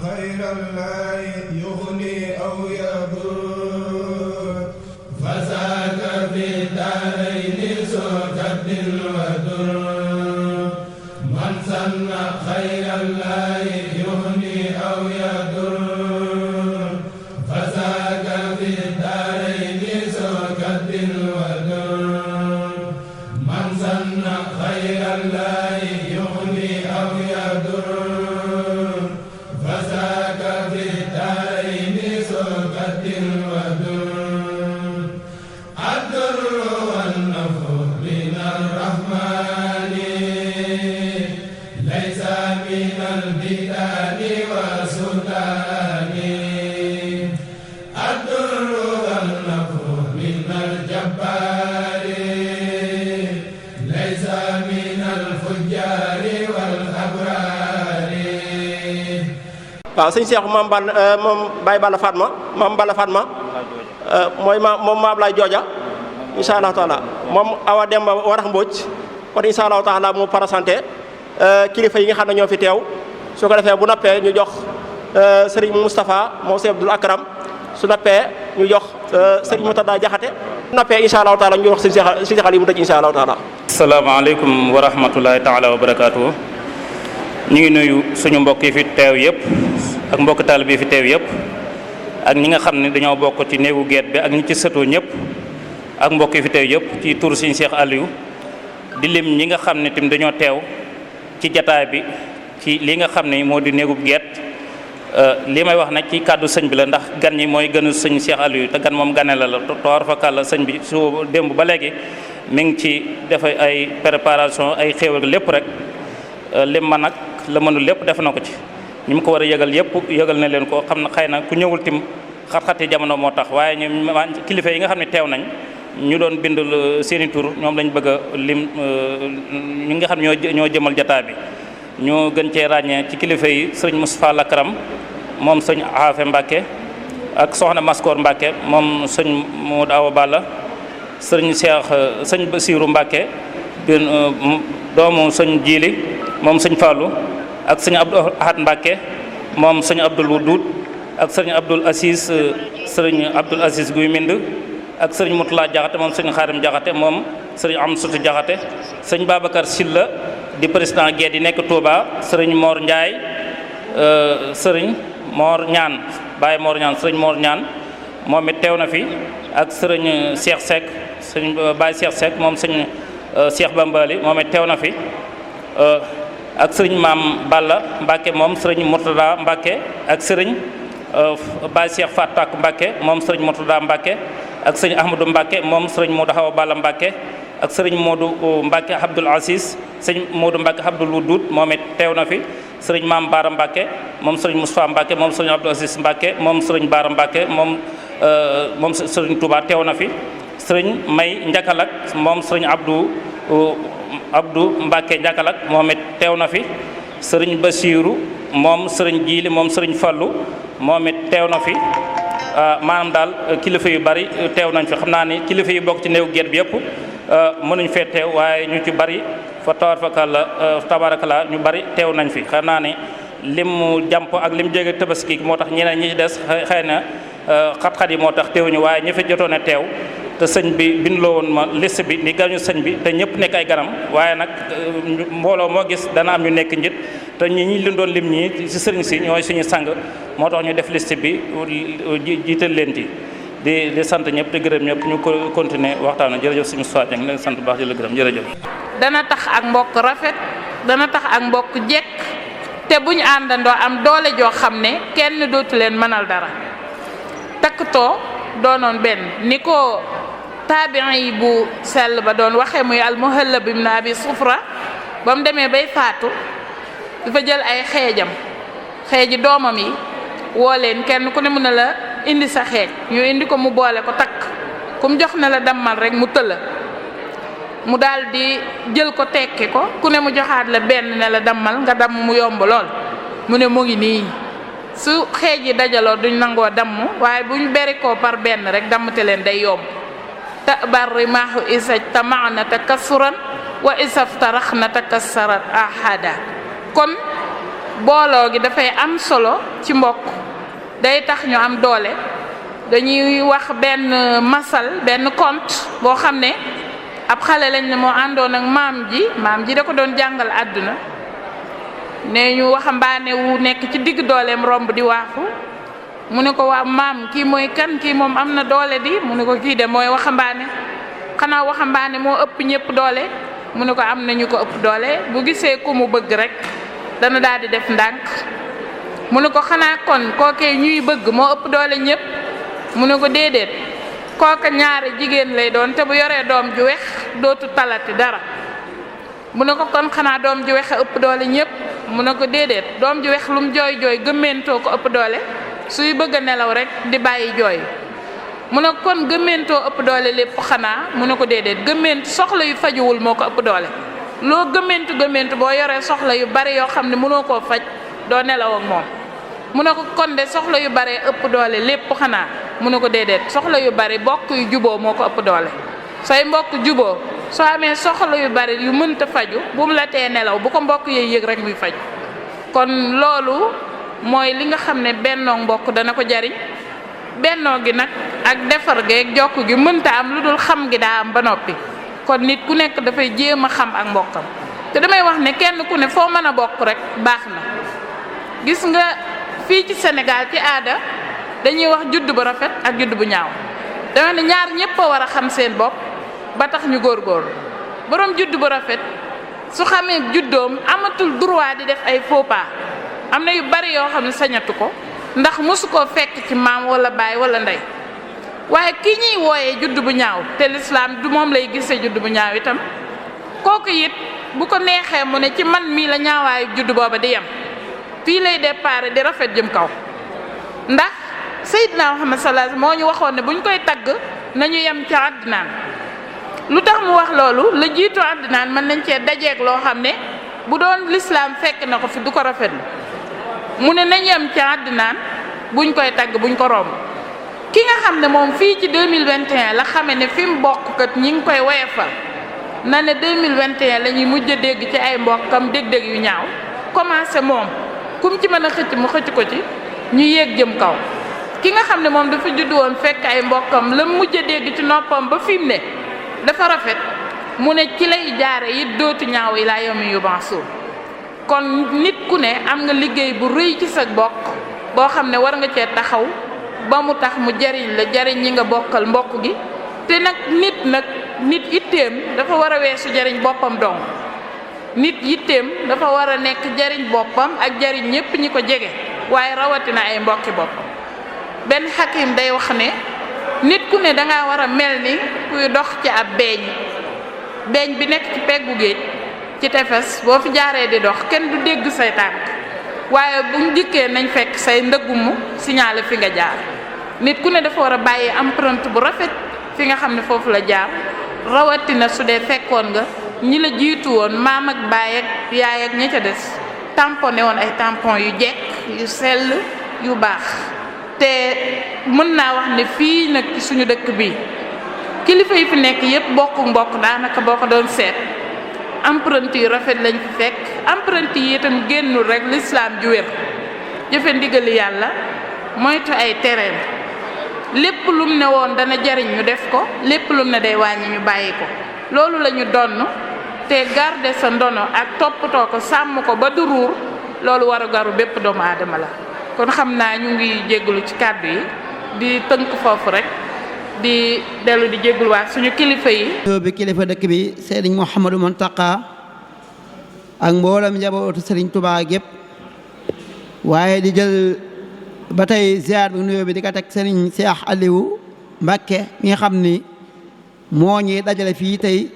غير الله يغني أو يضر فساد في الدارين سجد ودر من سن خير الله يغني أو يضر فساد في الدارين سجد ودر من سن خير الله يغني أو يضر waaw sëñ Cheikh moom Baye Balla Fatma moom Balla Fatma mooy moom Ablaye Jooja incha allahu taala moom Awa Demba Warax Mbóoj kon incha allahu taala mu parasanté kilifa yi nga xam ne ñoo fi teew su ko defee bu noppee ñu jox Serigne Moustapha moom Sëñ Abdoul Akram su noppee ñu jox Serigne Moutada Jaxate su noppee incha allahu taala ñu wax sëñ Cheikh Ali mu tëj incha allahu taala. asalaamaaleykum wa rahmatulahi taala wa barakaatu. ñu ngi nuyu suñu mbokk yi fi teew yëpp ak mbokk taalibe yi fi teew yëpp ak ñi nga xam ne dañoo bokk ci néegu geet bi ak ñi ci sëtoo ñëpp ak mbokk yi fi teew yëpp ci tur Sëñ Cheikh Aliou di lim ñi nga xam ne tim dañoo teew ci jataay bi ci li nga xam ne moo di néegu geet li may wax nag ci kàddu sëñ bi la ndax gan ñi mooy gënu sëñ Cheikh Aliou te gan moom gane la toor fa kàlla sëñ bi su démb ba léegi mi ngi ci def ay préparation ay xéewal lépp rek lim ma nag la mënul lépp def na ko ci ñi mu ko war a yëgal yëpp yëgal na leen ko xam na xëy na ku ñëwul tim xat-xati jamono moo tax waaye ñu kilifa yi nga xam ne teew nañ ñu doon bind seeni tur ñoom lañ bëgg a lim ñi nga xam ne ñoo jëmal jataa bi ñu gën cee ràññee ci kilifa yi sëñ Moustapha Lakram moom sëñ Aafe Mbàkke ak soxna Maskor Mbàkke moom sëñ Modou Awa Balla sëñ Basiiru Mbàkke doomu sëñ Jiili moom sëñ Fallou ak sëñ Abdou Ahad Mbacke moom sëñ Abdoul Wudud ak sëñ Abdoul Aziz sëñ Abdoul Aziz Guy Mind ak sëñ Moutala Jaxate moom sëñ Xaarim Jaxate moom sëñ Amsutu Jaxate sëñ Babacar Silla di président Guèye di nekk Touba sëriñ Mor Ndiaye sëriñ Mor Ñaan Baye Mor Ñaan sëriñ Mor Ñaan moom it teew na fi ak sëriñ Cheikh Seck sëñ Baye Cheikh Seck moom sëñ Cheikh Bambali moom it teew na fi ak sëriñ Maam Balla Mbacke moom sëriñ Murtada Mbacke ak sëriñ Baye Cheikh Fatak Mbacke moom sëriñ Murtada Mbacke ak sëriñ Ahmadou Mbacke moom sëriñ Modou Hawa Balla Mbacke ak sëriñ Modou Mbacke Abdoul Aziz sëriñ Modou Mbacke Abdoul Wudud moom it teew na fi sëriñ Maam Baara Mbacke moom sëriñ Moustapha Mbacke moom sëriñ Abdoul Aziz Mbacke moom sëriñ Baara Mbacke moom sëriñ Touba teew na fi sëriñ May Njakalak moom sëriñ Abdou Mbacke Njakalak moom it teew na fi sëriñ Basiiru moom sëriñ Jiili moom sëriñ Fallu moom it teew na fi maanaam daal kilifa yu bari teew nañ fi xam naa ni kilifa yu bokk ci néew geet bi yëpp mënuñ fee teew waaye ñu ci bari fa tabaarakalla ñu bari teew nañ fi xam naa ni lim jàmp ak lim jege tabaski moo tax ñeneen ñi ci des xëy na xat-xat yi moo tax teewuñu waaye ñi fi jotoon a teew te sëñ bi bindloo woon ma liste bi ni gañu sëñ bi te ñëpp nekk ay ganam waaye nag mbooloo moo gis dana am ñu nekk njit te ñi doon lim ñii ci sëriñ si ñooy suñu sang moo tax ñu def liste bi jiital leen ci di sant ñëpp di gërëm ñëpp ñu ko continuer waxtaan jërëjëf suñu soit leen sant bu baax di la gërëm jërëjëf. dana tax ak mbokk rafet dana tax ak mbokk jekk te bu ñu àndandoo am doole joo xam ne kenn dootu leen mënal dara takkatoo doonoon benn ni ko taabiin yi bu sell ba doon waxee muy al-Muhallab ibn Abi Sufra ba mu demee bay faatu dafa jël ay xeeji doomam yi woo leen kenn ku ne mu ne la indi sa xeej ñu indi ko mu boole ko takk ku mu jox ne la dammal rek mu tëlla mu daal di jël ko tekki ko ku ne mu joxaat la benn ne la dammal nga damm mu yomb lool mu ne mu ngi nii su xeej yi dajaloo duñ nangoo damm waaye buñ beri koo par benn rek dammte leen day yomb tabar rimaahu isaj tamaana takassuran wa isaftaraxna takassarat ahada kon booloo gi dafay am solo ci mbokk, day tax ñu am doole. Dañuy wax benn masal, benn conte boo xam ne ab xale lañ ne moo àndoon ak maam ji da ko doon jàngal àdduna. ne ñu waxambaane wu nekk ci digg dooleem romb di waaxu, mu ne ko waa maam kii mooy kan, kii moom am na doole di, mu ne ko kii de mooy waxambaane. xanaa waxambaane moo ëpp ñëpp doole, mu ne ko am na ñu ko ëpp doole. bu gisee ku mu bëgg rek dana daal di def ndànk. mu ne ko xanaa kon kookee ñuy bëgg moo ëpp doole ñëpp, mu ne ko déedéet, kooka ñaari jigéen lay doon te bu yoree doom ju wex dootu talati dara. mu ne ko kon xanaa doom ju wex a ëpp doole ñëpp, mu ne ko déedéet, doom ju wex lum jooy jooy gëmmentoo ko ëpp doole, suy bëgg a nelaw rek di bàyyi jooy. mu ne ko kon gëmmentoo ëpp doole lépp xanaa, mu ne ko déedéet, gëmment soxla yu fajuwul moo ko ëpp doole. loo gëmmentu boo yoree soxla yu bari yoo xam ne mënoo koo faj doo nelaw ak moom. mu ne ko kon de soxla yu bari ëpp doole lépp xanaa, mu ne ko déedéet, soxla yu bari mbokk yu juboo moo ko ëpp doole. say mbokk juboo soo amee soxla yu bari yu mënta faju bu mu la tee nelaw, bu ko mbokk yee yëg rek muy faju. kon loolu mooy li nga xam ne bennoo mbokk dana ko jariñ. bennoo gi nag ak defar geeg jokk gi mënta am lu dul xam gi daa am ba noppi. kon nit ku nekk dafay jéem a xam ak mbokkam. te damay wax ne kenn ku ne foo mën a bokk rek baax na. gis nga fii ci Sénégal ci aada dañuy wax judd bu rafet ak judd bu ñaaw. dama ne ñaar ñëpp a war a xam seen bopp ba tax ñu góorgóorlu. borom judd bu rafet su xamee juddoom amatul droit di def ay faux pas. am na yu bari yoo xam ne sañatu ko ndax mosu koo fekk ci maam wala baay wala ndey. waaye ki ñuy wooyee judd bu ñaaw te lislaam du moom lay gisee judd bu ñaaw itam, kooku it bu ko neexee mu ne ci man mii la ñaawaayu judd booba di yem. fii lay déparé di rafet jëm kaw. ndax Seydina Muhammad sallallahu alayhi wasallam moo ñu waxoon ne buñ koy tagg nañu yem ci Adnaan. lu tax mu wax loolu, la jiitu Adnaan mën nañ cee dajeeg loo xam ne bu doon lislaam fekk na ko fi du ko rafetlu. mu ne nañ yem ci Adnaan buñ koy tagg buñ ko romb. ki nga xam ne moom fii ci 2021 la xame ne fi mu bokk kat ñi ngi koy woyefal na ne 2021 la ñuy mujj a dégg ci ay mbokkam dégg-dégg yu ñaaw. commencé moom kum ci mën a xëcc mu xëcc ko ci ñu yéeg jëm kaw. ki nga xam ne moom dafa judd woon fekk ay mbokkam la mujj a dégg ci noppam ba fi mu ne dafa rafet, mu ne ci lay jaare it dootu ñaaw yi laa yawmi yub'asun. kon nit ku ne am nga liggéey bu rëy ci sa bokk boo xam ne war nga cee taxaw ba mu tax mu jariñ la jariñ ñi nga bokkal mbokk gi. te nag nit itteem dafa war a weesu jariñ boppam dong. nit yitteem dafa war a nekk jariñ boppam ak jariñ ñépp ñi ko jege, waaye rawatina ay mbokki boppam. benn xakim day wax ne nit ku ne danga war a mel ni kuy dox ci ab beeñ bi nekk ci peggu géej ci tefes. boo fi jaaree di dox kenn du dégg say tànk, waaye buñ dikkee nañ fekk say ndëggumu signalé fi nga jaar. nit ku ne dafa war a bàyyi empreinte bu rafet fi nga xam ne foofu la jaar, rawatina su dee fekkoon nga ñi la jiitu woon maam ak baay ak yaay ak ña ca des tamponné woon ay tampon yu jekk yu sell yu baax. te mën naa wax ne fii nag ci suñu dëkk bi kilifa yi fi nekk yépp bokku mbokk daanaka boo ko doon seet empreinte yu rafet lañ fi fekk. empreinte yi itam génnul rek lislaam ju wér, jëfe ndigali yàlla, moytu ay tereem. lépp lum ne woon dana jariñ ñu def ko, lépp lum ne day wàññi ñu bàyyi ko. loolu la ñu donn te garder sa ndono ak toppatoo ko sàmm ko ba du ruur, loolu war a garu bépp doomu aadama la. kon xam naa ñu ngi jégalu ci kàddu yi di tënk foofu rek di dellu di jégaluwaat suñu kilifa yi. bi kilifa dëkk bi Serigne Mouhamadou Mountakha ak mboolem njabootu Serigne Touba gépp, waaye di jël ba tey ziar bi nuyoo bi di ko teg Serigne Cheikh Aliou Mbacké mi nga xam ni moo ñuy dajale fii tey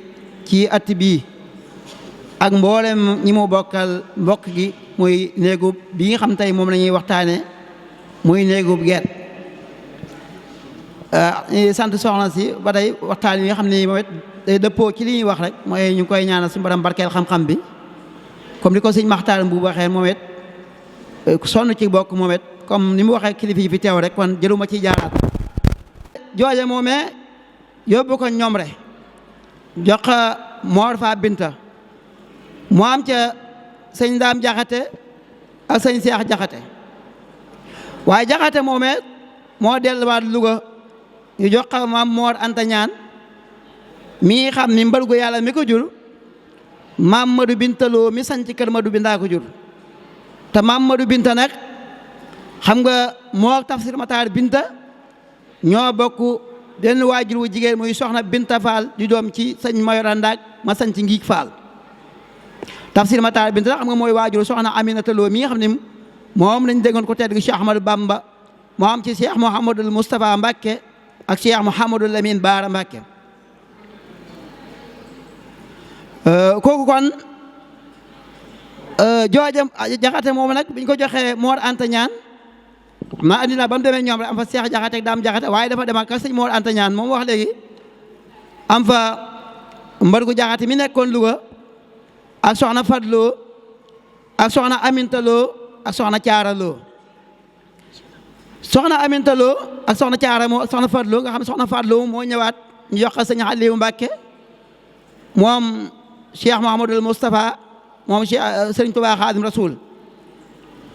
ci at bii ak mboolem ñi mu bokkal mbokk gi. muy néegub bi nga xam tey moom la ñuy waxtaane muy néegub Guet. sant soxna si ba tey waxtaan yi nga xam ne moom it day dëppoo ci li ñuy wax rek mooy ñu ngi koy ñaanal suñu borom barkeel xam-xam bi comme ni ko sëñ Maxtaar bu waxee moom it sonn ci bokk moom it comme ni mu waxee kilifa yi fi teew rek kon jëluma ci jaaraat. jooje moomee yóbbu ko ñoom rek jox Mor Fa Binta mu am ca sëñ Daam Jaxate ak sëñ Seex Jaxate waaye Jaxate moomee moo delluwaat Louga ñu jox ko maam Moor Anta Ñaan mi xam ni mbalgu yàlla mi ko jur maam Madu Binta Lo mi sanc kër Madu Binta ko jur te maam Madu Binta nag xam nga moo Tafsir Matar Binta ñoo bokk benn waajur wu jigéen muy soxna Binta Fall di doom ci sëñ Mayoro Ndak ma sanc Ngiig Fall Tafsir Matar Binta xam nga mooy waajur soxna Aminata Lo mi nga xam ne moom lañ déggoon ko tedd gi Cheikh Ahmadou Bamba moo am ci Cheikh Mouhamadul Moustapha Mbacké ak Cheikh Mouhamadul Lamine Baara Mbacké kooku kon joojam Jaxate moom nag biñ ko joxee Mor Anta Ñaan ma andi na ba mu demee ñoom rek am fa Seex Jaxate ak Daam Jaxate waaye dafa dem ak sëñ Mor Anta Ñaan moom wax léegi am fa mbargu Jaxate mi nekkoon Louga ak soxna Fadlo ak soxna Aminta Lo ak soxna Caara Lo soxna Aminta Lo ak soxna Caara moo ak soxna Fadlo nga xam soxna Fadlo moo ñëwaat ñu jox ko sëñ Aliou Mbàkke moom Cheikh Mouhamadul Moustapha moom Cheikh Serigne Touba Khadim Rasoul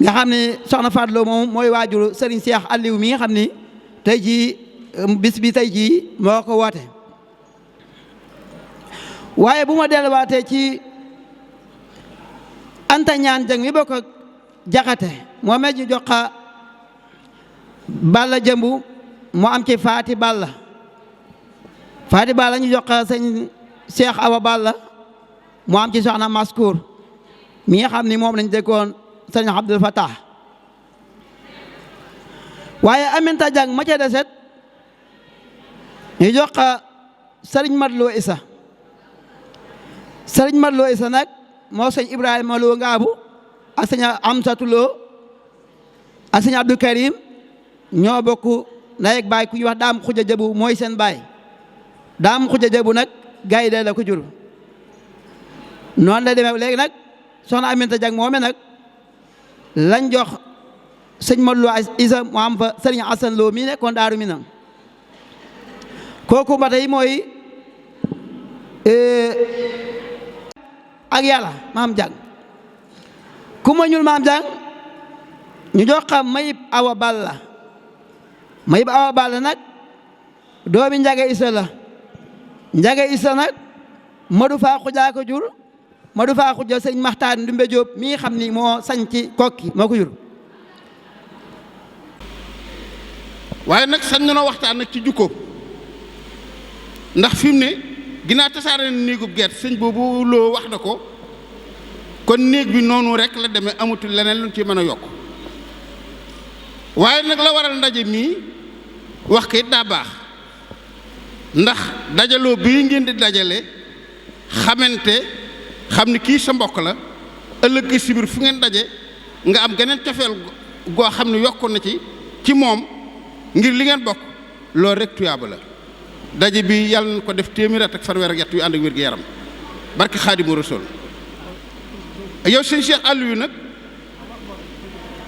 nga xam ne soxna Fadlo moom mooy waajuru Serigne Cheikh Aliou mi nga xam ni tey jii bis bi tey jii moo ko woote waaye bu ma delluwaatee ci Anta Ñaan Jeng mi bokk ak Jaxate moo mel ñu jox ko Balla Jëmbu moo am ci Faati Balla ñu jox ko sëñ Cheikh Awa Balla moo am ci soxna Maskour mi nga xam ni moom lañ déggoon sëñ Abdul Fatah waaye Aminta Jang ma ca deset ñu jox ko sëriñ Madlo Isa sëriñ Madlo Isa nag moo sëñ Ibrahima Lo Ngaabu ak sëñ Amsatu Lo ak sëñ Abdou Karim ñoo bokk ndey ak baay ku ñuy wax Daam Xuja Jëbu mooy seen baay Daam Xuja Jëbu nag gaynde la ko jur noonu la demee léegi nag soxna Aminta Jang moome nag lañ jox sëñ Madlo Isa mu am fa sëriñ Asan Lo mi nekkoon Daaru Minam kooku ba tey mooy ak yàlla maam Jang ku ma ñuul maam Jang ñu jox xam Mayib Awa Balla nag doomi Njaga Isa la Njaga Isa nag Madu Faa Xuja ko jur Madu Faa Xuja sëñ Maxtaar Ndumbe Jóob mi xam ni moo sañ ci Kokki moo ko jur waaye nag sañ na noo waxtaan nag ci jukko ndax fi mu ne ginnaaw tasaare na néegub gerte sëñ boobu loo wax na ko kon néeg bi noonu rek la demee amatul leneen luñ ci mën a yokk waaye nag la waral ndaje mii wax ko it daa baax ndax dajaloo bii ngeen di dajale xamante xam ni kii sa mbokk la ëllëg si biir fu ngeen daje nga am geneen cofeel goo xam ne yokku na ci moom ngir li ngeen bokk loolu rek tuyaaba la daje bi yàlla na ko def téeméer at ak fanweer ak yett yu ànd ak wér-gu-yaram barke Xaadimu Rasuul yow sëñ Cheikh Aliou nag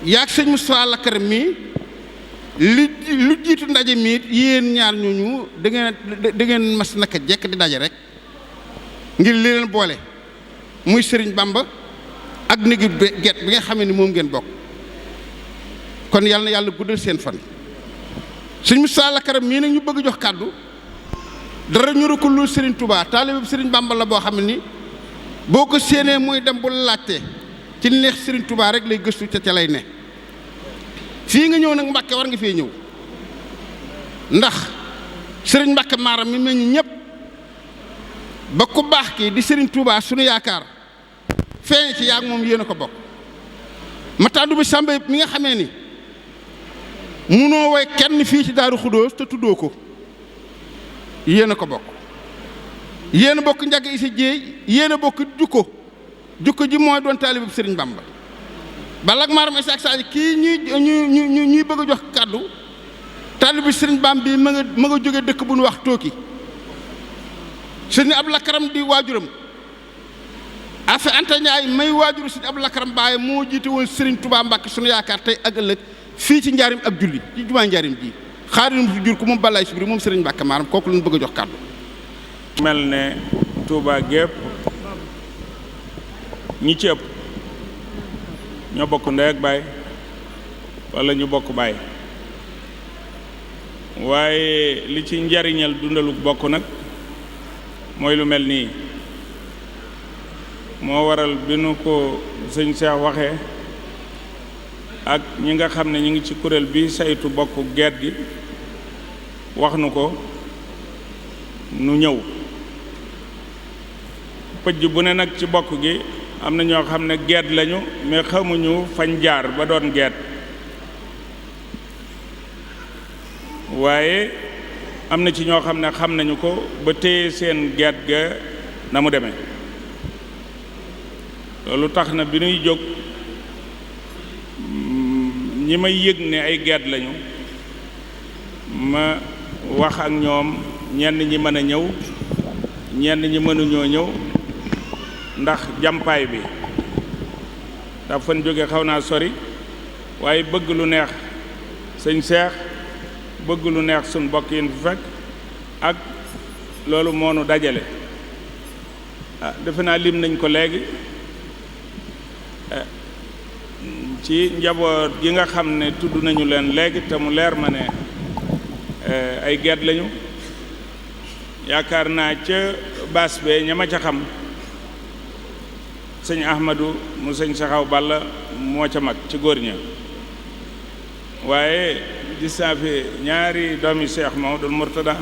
yaag sëñ Moustapha Lakaram mii lu jiitu ndaje mi yéen ñaar ñooñu da ngeen mas naka jekk di daje rek ngir li leen boole muy Sëriñ Bamba ak néegi get bi nga xamee ni moom ngeen bokk kon yàlla na yàlla guddal seen fan sëñ Moustapha Lakaram mii nag ñu bëgg jox kàddu dara ñu ko lu Sëriñ Touba taalibe Sëriñ Bamba la boo xam ne ni boo ko séenee muy dem bu laajte ci neex Sëriñ Touba rek lay gëstu ca lay ne fii nga ñëw nag Mbàkke war nga fee ñëw ndax Sëriñ Mbàkke Maaram mi meññ ñëpp ba ku baax kii di Sëriñ Touba sunu yaakaar feeñ ci yaag moom yéen a ko bokk Matandu bi Samba mi nga xamee ni munoo woy kenn fii ci Daaru Xudóos te tuddoo ko yéen a ko bokk yéen a bokk Njaga Isa Jéey yéen a bokk jukko ji mooy doon taalibe bu Sëriñ Bamba balak Maaram Isa ak Sadio kii ñuy bëgg a jox kàddu taalibe bu Sëriñ Bamba bi ma nga jóge dëkk bu nu wax Tooki Sëriñ Abdou Lakaram di waajuram Afe Anta Njaay may waajuru Sëriñ Abdou Lakaram Baay moo jiite woon Sëriñ Touba Mbàkke sunu yaakaar tey ak ëllëg fii ci njaarim ak julli ci jumaa njaarim ji xaarim fi jur ku moom balaay subri moom Sëriñ Mbàkke Maaram kooku lañu bëgg a jox kàddu mel ne Touba gépp ñi ci ëpp ñoo bokk ndey ak baay walla ñu bokk baay waaye li ci njariñal dundalu bokk nag mooy lu mel nii moo waral bi nu ko sëñ Cheikh waxee ak ñi nga xam ne ñi ngi ci kuréel bi saytu bokk geet gi wax nu ko nu ñëw pëj bu ne nag ci bokk gi am na ñoo xam ne geet lañu mais xamuñu fañ jaar ba doon geet waaye am na ci ñoo xam ne xam nañu ko ba téye seen geet ga na mu demee loolu tax na bi nuy jóg ñi may yëg ne ay geet lañu ma wax ak ñoom ñenn ñi mën a ñëw ñenn ñi mënuñoo ñëw ndax jàmpaay bi ndax fan jóge xaw naa sori waaye bëgg lu neex sëñ Seex bëgg lu neex suñ bokk yi fi fekk ak loolu moo nu dajale defe naa lim nañ ko léegi ci njaboot gi nga xam ne tudd nañu leen léegi te mu leer ma ne ay geet lañu yaakaar naa ca baas bee ña ma ca xam sëñ Ahmadou mu sëñ Saxaw Balla moo ca mag ci góor ña waaye gis naa fi ñaari doomi Cheikh Maodo Mourtada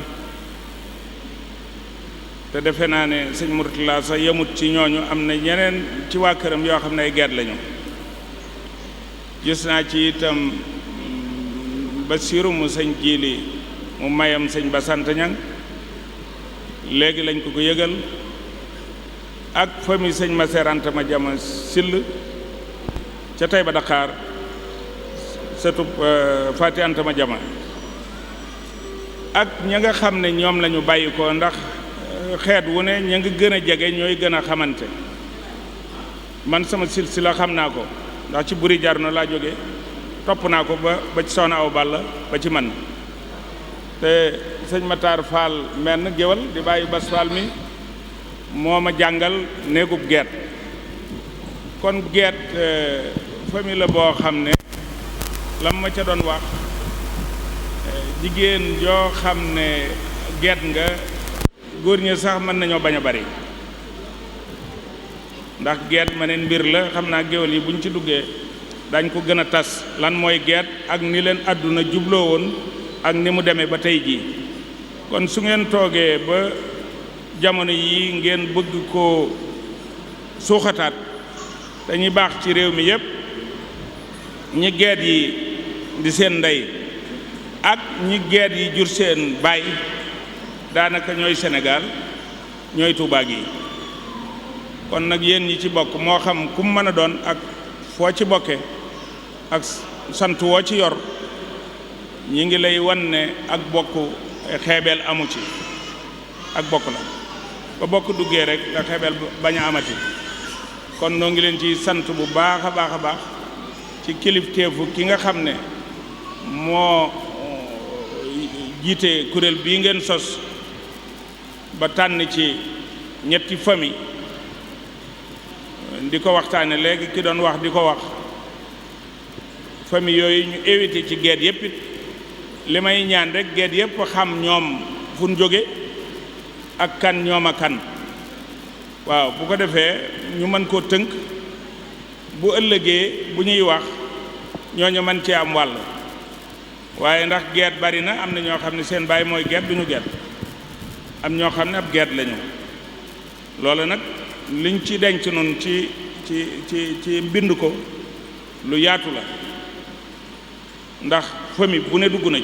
te defe naa ne sëñ Mourtala sax yemut ci ñooñu am na ñeneen ci waa këram yoo xam ne ay geet lañu gis naa ci itam Basiru mu sëñ Jiili mu mayam sëñ Basanta Ñang léegi lañ ko yëgal ak famille sëñ Maseranta ma jama sill ca tey ba Dakar sëtub Faati Anta ma jama ak ña nga xam ne ñoom lañu bàyyi ko ndax xeet wu ne ña nga gën a jege ñooy gën a xamante man sama silsila xam naa ko ndax ci buri jarno laa jóge topp naa ko ba ci Soxna Aw Balla ba ci man te sëñ Matar Fall menn géwal di bàyyi Bas Fall mi moo ma jàngal néegub geet kon geet famille la boo xam ne lam ma ca doon wax jigéen joo xam ne geet nga góor ñi sax mën nañoo bañ a bari ndax geet ma neen mbir la xam naa géwal yi buñ ci duggee dañ ko gën a tas lan mooy geet ak ni leen àdduna jubloo woon ak ni mu demee ba tey jii kon su ngeen toogee ba jamono yi ngeen bëgg ko suuxataat dañuy baax ci réew mi yépp ñi geet yi di seen ndey ak ñi geet yi jur seen baay daanaka ñooy Sénégal ñooy Tuubaa gi kon nag yéen ñi ci bokk moo xam ku mu mën a doon ak foo ci bokke ak sant woo ci yor ñi ngi lay wan ne ak bokk xeebeel amu ci ak bokk la ba bokk duggee rek nga xeebeel bañ a amati kon noo ngi leen ci sant bu baax a baax a baax ci kilifteefu ki nga xam ne moo jiite kuréel bii ngeen sos ba tànn ci ñetti famille di ko waxtaane léegi ki doon wax di ko wax famille yooyu ñu éviter ci geet yépp it li may ñaan rek geet yépp xam ñoom fu ñu jóge ak kan ñoom a kan waaw bu ko defee ñu mën koo tënk bu ëllëgee bu ñuy wax ñooñu mën ci am wàll waaye ndax geet bari na am na ñoo xam ne seen baay mooy geet duñu geet am ñoo xam ne ab geet lañu loolu nag liñ ci denc noonu ci mbind ko lu yaatu la ndax famille bu ne dugg na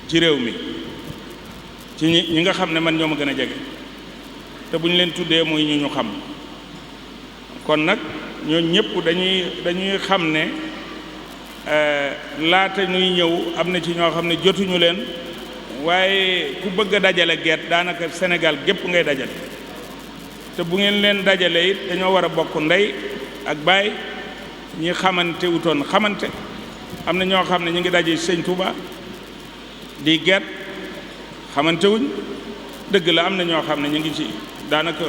ci réew mi ci ñi nga xam ne man ñoo ma gën a jege te bu ñu leen tuddee muy ñu xam kon nag ñoo ñëpp dañuy xam ne laata ñuy ñëw am na ci ñoo xam ne jotuñu leen waaye ku bëgg a dajale geet daanaka Sénégal gépp ngay dajale te bu ngeen leen dajale it dañoo war a bokk ndey ak baay ñi xamante wutoon xamante am na ñoo xam ne ñu ngi daje sëñ Touba di geet xamante wuñ dëgg la am na ñoo xam ne ñu ngi ci daanaka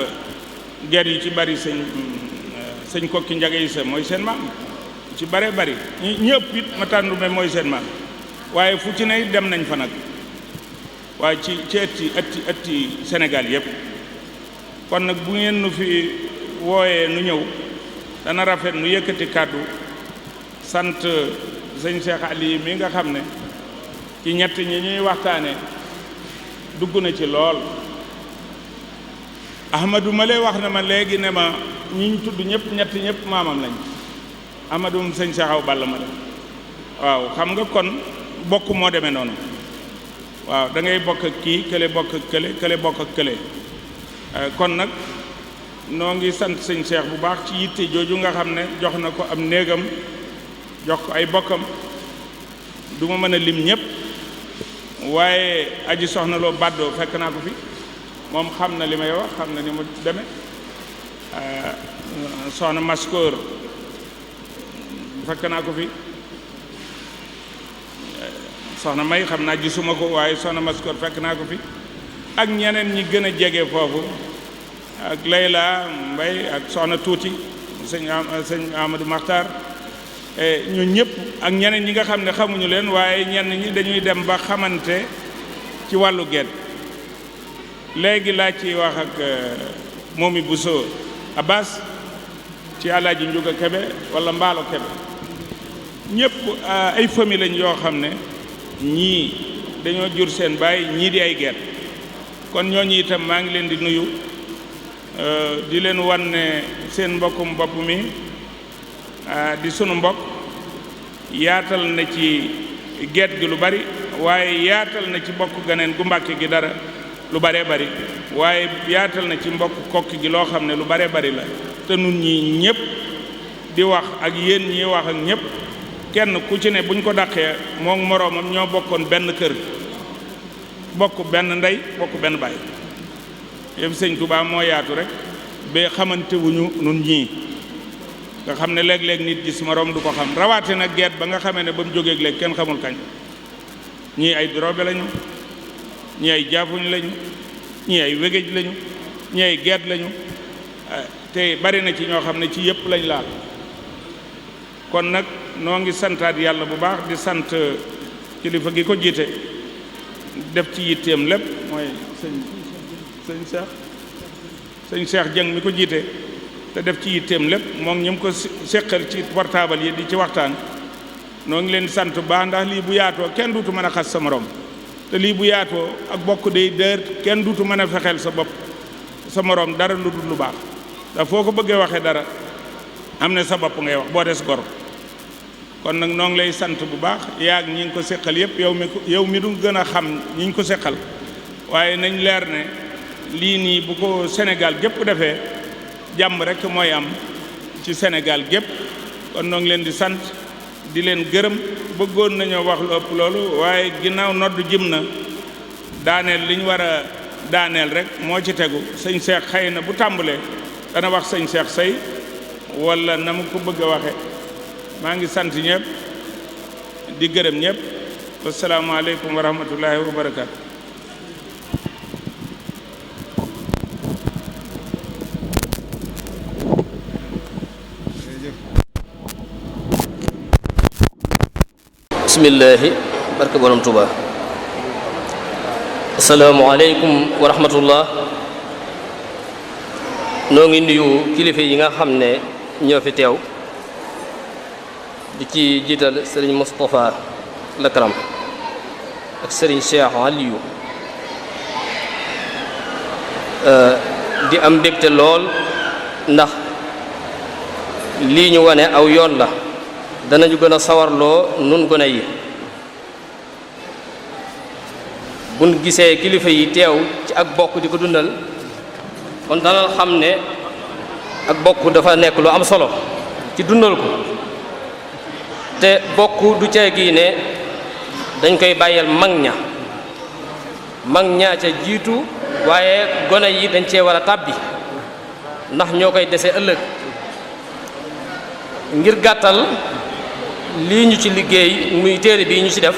geet yu ci bari sëñ sëñ Kokki Njaga Isa mooy seen maam ci bare bari ñëpp it Matar Ndumbe mooy seen maam waaye fu ci ne dem nañ fa nag waaye ci ëtti Sénégal yëpp kon nag bu ngeen nu fi wooyee nu ñëw dana rafet nu yëkkati kàddu sant sëñ Cheikh Ali mi nga xam ne ci ñett ñi ñuy waxtaane dugg na ci lool Ahmadou ma lay wax na ma léegi ne ma ñi ñu tudd ñëpp ñëpp maamam lañ Ahmadou sëñ Cheikh Awa Balla ma la waaw xam nga kon bokk moo demee noonu waaw da ngay bokk ak kii kële bokk ak kële bokk ak kële kon nag noo ngi sant sëñ Cheikh bu baax ci yitte jooju nga xam ne jox na ko am néegam jox ko ay bokkam du ma mën a lim ñëpp waaye aji soxna loo bàddoo fekk naa ko fi moom xam na li may wax xam na ni mu demee soxna Maskoor fekk naa ko fi soxna May xam naa gisuma ko waaye soxna Maskoor fekk naa ko fi ak ñeneen ñi gën a jege foofu ak Layla Mbay ak soxna Tuuti sëñ Amadou Makhtar ñun ñëpp ak ñeneen ñi nga xam ne xamuñu leen waaye ñenn ñi dañuy dem ba xamante ci wàllu Guet léegi laa ci wax ak Momi Bousso Abbas ci Alaaji Njuga Kebe wala Mbaalo Kebe ñëpp ay famille lañ yoo xam ne ñii dañoo jur seen baay ñii di ay Guet kon ñooñu itam maa ngi leen di nuyu di leen wan ne seen mbokkum bopp mi di sunu mbokk yaatal na ci Guet gi lu bari waaye yaatal na ci mbokk ganeen gu Mbàkke gi dara lu baree bari waaye yaatal na ci mbokk Kokki gi loo xam ne lu baree bari la te nun ñi ñëpp di wax ak yéen ñi wax ak ñëpp kenn ku ci ne buñ ko dàqee moom moroomam ñoo bokkoon benn kër bokk benn ndey bokk benn baay yëpp sëñ Tuubaa moo yaatu rek ba xamante wuñu nun ñii nga xam ne léeg-léeg nit gis moroom du ko xam rawaate nag Guet ba nga xamee ne ba mu jógeeg léegi kenn xamul kañ ñii ay drobe lañu ñii ay jaafuñ lañu ñii ay wégéej lañu ñii ay Guet lañu te bari na ci ñoo xam ne ci yëpp lañ laal kon nag noo ngi santaat yàlla bu baax di sant kilifa gi ko jiite def ci yitteem lépp mooy sëñ Cheikh Dieng mi ko jiite te def ci yitteem lépp moom ñi mu ko seqal ci portable yi di ci waxtaan noo ngi leen di sant baax ndax lii bu yaatoo kenn duutu mën a xas sa morom te lii bu yaatoo ak bokk day dër kenn duutu mën a fexeel sa bopp sa morom dara lu dul lu baax ndax foo ko bëggee waxee dara am na sa bopp ngay wax boo des gor kon nag noo ngi lay sant bu baax yaag ñi ngi ko seqal yëpp yow mi du gën a xam ñi ngi ko seqal waaye nañ leer ne lii nii bu ko Sénégal gépp defee jàmm rek mooy am ci Sénégal gépp kon noo ngi leen di sant di leen gërëm bëggoon nañoo wax lu ëpp loolu waaye ginnaaw nodd jëm na daaneel li ñu war a daaneel rek moo ci tegu sëñ Cheikh xëy na bu tàmbalee dana wax sëñ Cheikh Sey wala na mu ko bëgg a waxe maa ngi sant ñëpp di gërëm ñëpp wasalaamaaleykum wa rahmatullahi wa barakaatu. bismillaahi barke borom Tuuba asalaamualeykum wa rahmatullah noo ngi nuyu kilifa yi nga xam ne ñoo fi teew di ci jiital sëriñ Moustapha Lakram ak sëriñ Cheikh Aliou di am mbégte lool ndax lii ñu wane aw yoon la danañu gën a sawarloo nun gone yi buñ gisee kilifa yi teew ci ak bokk di ko dundal kon dana xam ne ak bokk dafa nekk lu am solo ci dundal ko te bokk du cee gi ne dañ koy bàyyal mag ñaa ca jiitu waaye gone yi dañ cee war a tàbbi ndax ñoo koy dese ëllëg ngir gàttal lii ñu ci liggéey muy téere bii ñu ci def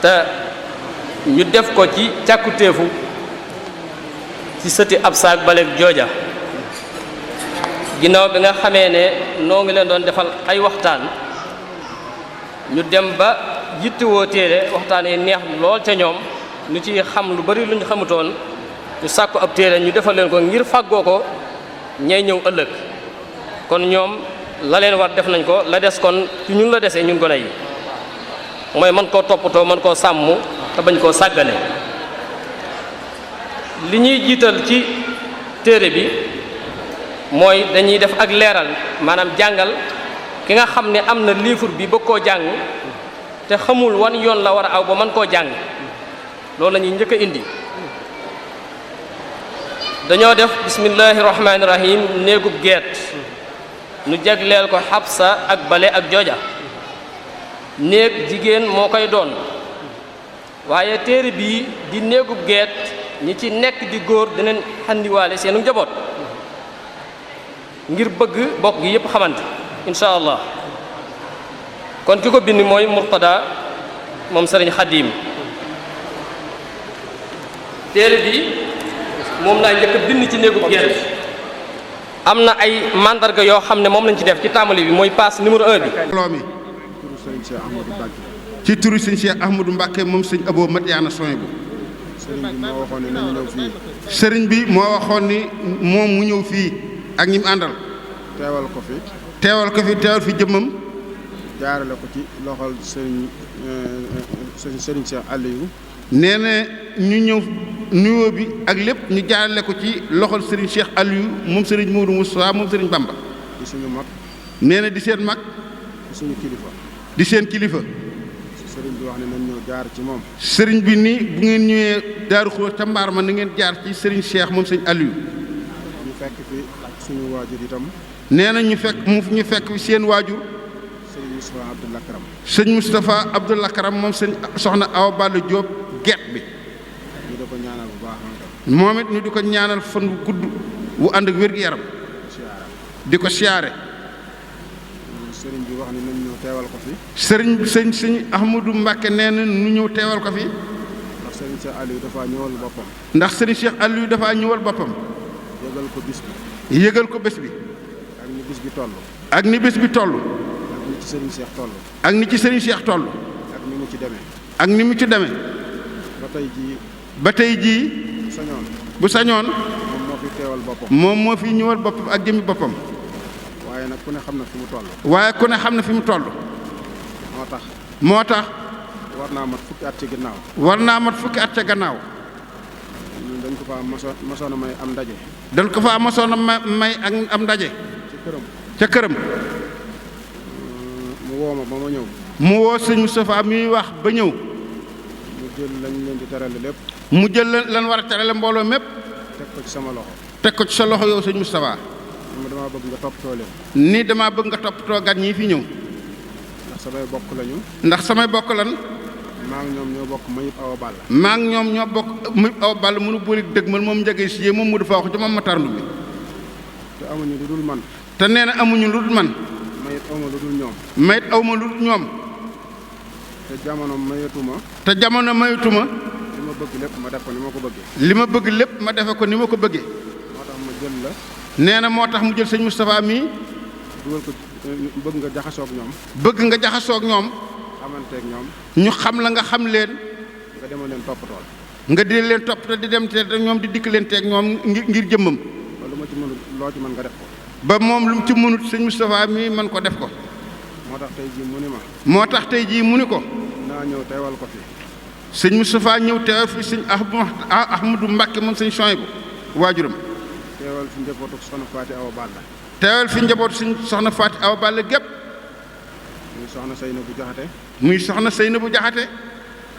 te ñu def ko ci càkkutéefu ci sëti ab saak baleeg jooja ginnaaw bi nga xamee ne noo ngi leen doon defal ay waxtaan ñu dem ba yittewoo téere waxtaan yi neex lool ca ñoom ñu ci xam lu bari lu ñu xamutoon ñu sàkku ab téere ñu defal leen ko ngir fàggoo ko ñay ñëw ëllëg kon ñoom la leen war def nañ ko la des kon ci ñun la desee ñun gone yi mooy mën koo toppatoo mën koo sàmm te bañ koo sàggane li ñuy jiital ci téere bi mooy dañuy def ak leeral maanaam jàngal ki nga xam ne am na livre bi bëgg koo jàng te xamul wan yoon la war a aw ba mën koo jàng loolu la ñuy njëkk a indi dañoo def bismillahi rahmaani rahim néegub geet nu jagleel ko xabsa ak bale ak jooja néeg jigéen moo koy doon waaye téere bii di néegub geet ñi ci nekk di góor dinañ xandiwaale seenu njaboot ngir bëgg bokk gi yépp xamante incha allah kon ki ko bind mooy Murtada moom sëriñ Xadim téere bi moom laa njëkk a bind ci néegub geet am na ay mandarga yoo xam ne moom lañ ci def ci tàmbali bi mooy passe numéro 1 bi mbooloo mi ci turu sëñ Cheikh Ahmadou Mbacke moom sëñ Abo Madiana soñ bu sëriñ bi moo waxoon ni moom mu ñëw fii ak ñi mu àndal teewal ko fi teewal fi jëmmam jaarale ko ci loxol sëriñ Cheikh Aliou nee na ñu ñëw nuyoo bi ak lépp ñu jaarale ko ci loxol sëriñ Cheikh Aliou moom sëriñ Mourou Moussa moom sëriñ Bamba di suñu mag nee na di seen mag di suñu kilifa di seen kilifa sëriñ bi wax ne nañ ñëw jaar ci moom sëriñ bi ni bu ngeen ñëwee Daaru Xudoos ca mbaar ma na ngeen jaar ci sëriñ Cheikh moom sëriñ Aliou ñu fekk fi suñu waajur itam nee na ñu fekk fi seen waajur sëriñ Moustapha Abdoul Akram sëñ Moustapha Abdoul Akram moom sëñ soxna Awa Balla Diop geet bi ñu di ko ñaanal bu baax moom it ñu di ko ñaanal fan wu gudd wu ànd ak wér-gu-yaram di ko siyaare sëriñ bi wax ne nañ ñëw teewal ko fi sëñ Ahmadou Mbacke nee na nu ñëw teewal ko fi ndax sëriñ Cheikh Aliou dafa ñëwal boppam ndax sëriñ Cheikh Aliou dafa ñëwal boppam yëgal ko bis bi yëgal ko bés bi ak ni bis bi toll ak ni bés bi toll ak ni ci sëriñ Cheikh toll ak ni ci sëriñ Cheikh toll ak ni mu ci demee ak ni mu ci demee ba tey jii bu sañoon moom moo fi teewal boppam moom moo fi ñëwal boppam ak jëmmi boppam waaye nag ku ne xam na fi mu toll waaye ku ne xam na fi mu toll moo tax war naa mat fukki at ci ginnaaw war naa mat fukki at ca gannaaw ñun dañ ko fa mosoon a may am ndaje dañ ko fa mosoon a may ak am ndaje ca këram mu woo ma ba ma ñëw mu woo sëñ Moustapha mi wax ba ñëw mu jël lañ leen di terale lépp mu jël lan war a terale mbooloo mépp teg ko ci sama loxo teg ko ci sa loxo yow sëñ Moustapha damaa bëgg nga toppatoo leen ni damaa bëgg nga toppatoo gan ñii fi ñëw ndax samay bokk lañu ndax samay bokk lan maa ngi ñoom ñoo bokk Mayib Awa Balla maa ngi ñoom ñoo bokk Mayib Awa Balla mënu boole dëgg man moom njagee si moom mu dafa wax ci moom ma tarndu bi te amuñu lu dul man te nee na amuñu lu dul man mayit awma lu dul ñoom mayit awma lu dul ñoom te jamono mayituma li ma bëgg lépp ma def ko ni ma ko bëggee li ma bëgg lépp ma defe ko ni ma ko bëggee moo tax ma jël la nee na moo tax mu jël sëñ Moustapha mii dugal ko bëgg nga jaxasoog ñoom bëgg nga jaxasoog ñoom xamanteeg ñoom ñu xam la nga xam leen nga demal leen toppatool nga di leen toppatoo di dem te ñoom di dikk leen teeg ñoom ngir jëmmam ba lu ma ci mënul loo ci mën nga def ko ba moom lu mu ci mënut sëñ Moustapha mii man ko def ko moo tax tey jii mu ni ma moo tax tey jii mu ni ko naa ñëw teewal ko fi sëñ Moustapha ñëw teewal fi sëñ Ahmadou Mbacke moom sëñ Souhaïbou waajuram teewal fi njabootu soxna Faati Awa Balla teewal fi njabootu sëñ soxna Faati Awa Balla gépp muy soxna Seynabou Jaxate muy soxna Seynabou Jaxate